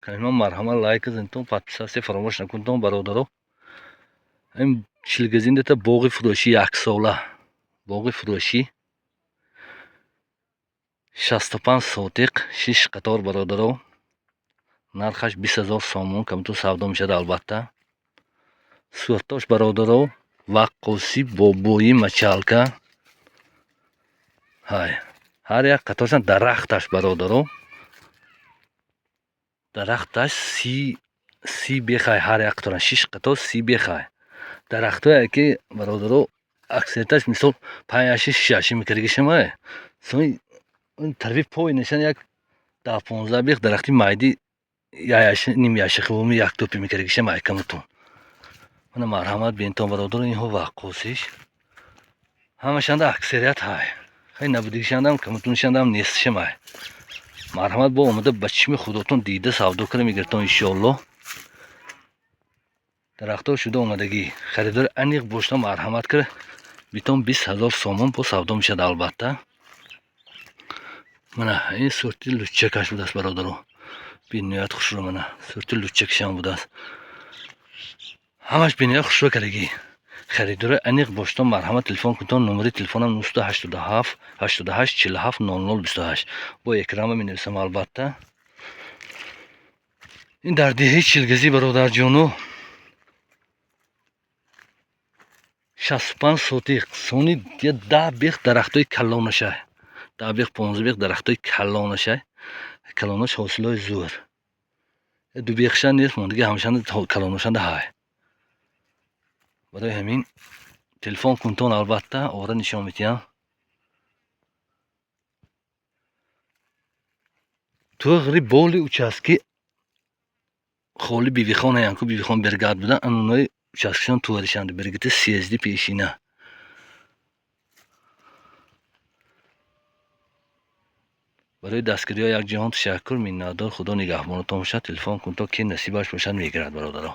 Калима марҳамат, лайк кунтон, подписаться фаромӯш накунтон, бародаро. Ин Чилгазиндата боғи фурӯшӣ, яксола боғи фурӯшӣ, 65 сотиқ, шиш қатор, бародаро. Нархаш 20 000 сомон, камту савдо мешавад албатта. Суртош, бародаро, ваққосӣ, бобоӣ, мочалка ҳай. Ҳар як қаторшан дарахташ, бародаро, дарахташ 30 бехай. Ҳар як қаторан шиш қатор 30 бехай дарахтое ки, бародаро, аксарияташ мисол панҷаши, шишаши мекардагишамай. Тарафи пой нишан як 10-15 бех дарахти майди яяши, нимяши хивоми як тӯпи мекардагишамай камутун. Мана, марҳамат, бинтон, бародаро. Инҳо ваққосиш ҳамашанда аксарият ҳай. Хай, набудигишандам, камутунишандам нестшамай. Марҳамат, бо омада ба чишми худотон дида савдо кара мегиртон, иншоалло. Дарахтҳо шуда омадагӣ. Харидори аниқ бошта, марҳамат кара битон, 20 000 сомон бо савдо мешавад албатта. Мана, ин сорти лучакаш будааст, бародаро, бениҳоят хушрӯ. Мана, сорти лучакашам будааст, ҳамаш бениҳоят хушрӯ кардагӣ. Харидори аниқ бошта, марҳамат, телефон кунтон. Номери телефонам 987 88 47 00 28. Бо экрама менависам албатта. Ин дар деҳаи Чилгазӣ, бародарҷону, 65 сотиқ сони 10 бех дарахтҳои калонашай, 10 бех, 15 бех дарахтҳои калонашай. Калонаш ҳосилҳои зӯр. Ду бехшан нест мондиги, ҳамашанда калонашанда ҳай. Барои ҳамин телефон кунтон албатта, ора нишон медиҳам. Туғри боли участки холи Бибихон ҳаянку, Бибихон бригад будан, анунои участкашон туаришанд, бригади съезди пешина. Барои дастгириҳо як ҷаҳон ташаккур, миннатдор. Худо нигаҳбонатон бошад. Телефон кун то ки насибаш бошад, мегирад, бародаро.